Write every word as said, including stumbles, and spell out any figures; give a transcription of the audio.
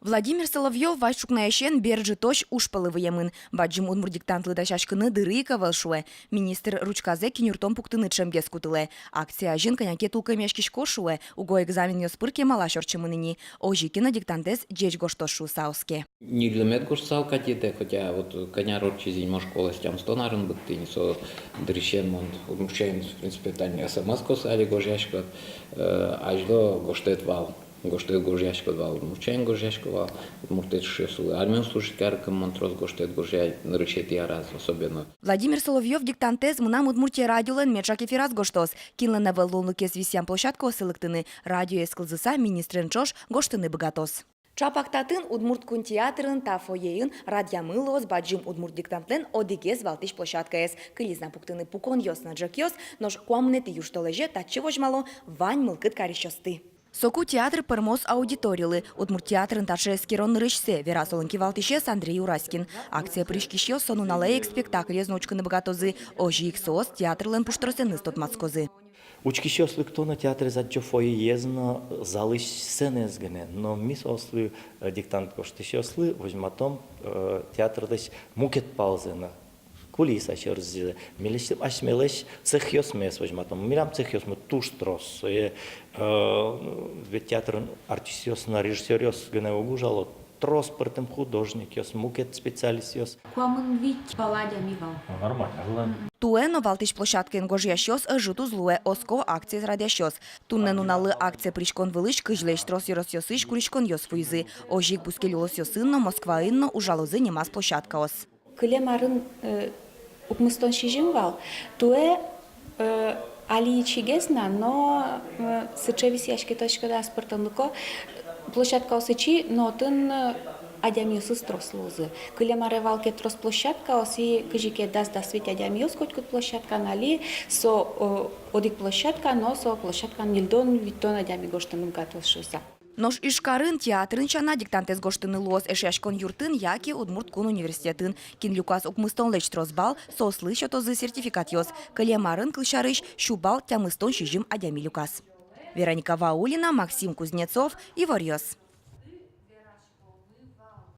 Владимир Соловьёв вазь ӵукнаысен бер ӝытозь уж пӧлы выемын. Бадӟым удмурт диктантлы дасяськыны дыры ик ӧвӧл, шуэ. Министр ручказэ кинюртон пуктыны ӵемгес кутылэ. Акция азьын кӧня ке тулкымъяськисько, шуэ, уго экзаменъёс пыр кемалась ортчемын ини. Озьы ке но диктантэз ӟеч гожтоз шуыса оске. Ньыльдон мед гожтысал кадь ик, хотя вот кӧня ар ортчиз ини, мон школаез тямыстон арын быдтӥ ини, со дырысен мон удмурт сямен, в принципе, тани СМС-каосы али гожъяськод, э, азьло гожтэт вал. Гожтэт гожъяськод вал, удмурт сямен гожъяськод вал, удмуртэт эшъёслы. Армиын служить карыкум мон трос гожтэт гожъяй, нырысетӥ араз особенно. Владимир Соловьёв диктантэз «Мынам Удмуртие» радиолэн меӵак эфираз гожтоз. Кинлэн ӧвӧл луонлыкез висъям площадкаосы лыктыны, радиоез кылзыса, министрен ӵош гожтыны быгатоз. Ӵапак татын, Удмурт кун театрын, та фойеын радъямын луоз бадӟым удмурт диктантлэн одӥгез валтӥсь площадкаез. Кылиз на пуктыны пуконъёс но ӝӧкъёс, нош куамынэтӥ южтолэзе татчы возьмало вань мылкыд карисьёсты. Соку театр пӧрмоз аудиторилы. Удмурт театрын таӵе эскерон нырысьсэ, вера солэн кивалтӥсез Андрей Ураськин. Акцие пыриськисьёс со нуналэ ик спектакльёс но учкыны быгатозы, озьы ик соос театрлэн пуштросэныз тодматскозы. Учкисьёс лыкто но театрез адӟо фойеез но залысь сценаез гинэ, но ми соослы, э, диктант гожтӥсьёслы возьматом, э, театрлэсь мукет палзэ но. Кулиса сярысь, милесьтым асьмелэсь цехъёсмес возьматом. Милям цехъёсмы туж трос. Э, э, ведь театрын артистъёс но режиссёръёс гинэ уг ужало. Трос пӧртэм художникъёс, мукет специалистъёс. Куамын вить пала адями вал. Нормально вал. Туэ но валтӥсь площадкаын гожъясьёс ӧжыт уз луэ, оско акциез радъясьёс. Туннэ нуналлы акцие пыриськон вылысь кызьлэсь трос ёросъёсысь куриськонъёс вуизы. Озьы ик бускель улосъёсын но, Москваын но ужалозы нимаз площадкаос. Кылем арын, э, укмыстон сизьым вал, туэ, э, али ичигес на, но, э, сыӵе висъяське, точка, да, аспӧртэмлыко, площадкаос ичи, но отын, э, адямиосыз трос луозы. Кылем аре вал ке трос площадкаос, и кызьы ке дас, дас вить адямиос котькуд площадкаын, али со, э, одӥг площадка, но со площадкаын ньыльдон, витьтон адями гожтыны быгатоз шуыса. Нош Ижкарын театрын сяна диктантэз гожтыны луоз Эшъяськон юртын яке Удмурт кун университетын. Кин люказ укмыстонлэсь трос балл, соослы сётозы сертификатъёс. Кылем арын, кылсярысь, сю балл тямыстон сизьым адями люказ. Вероника Ваулина, Максим Кузнецов, «Иворъёс».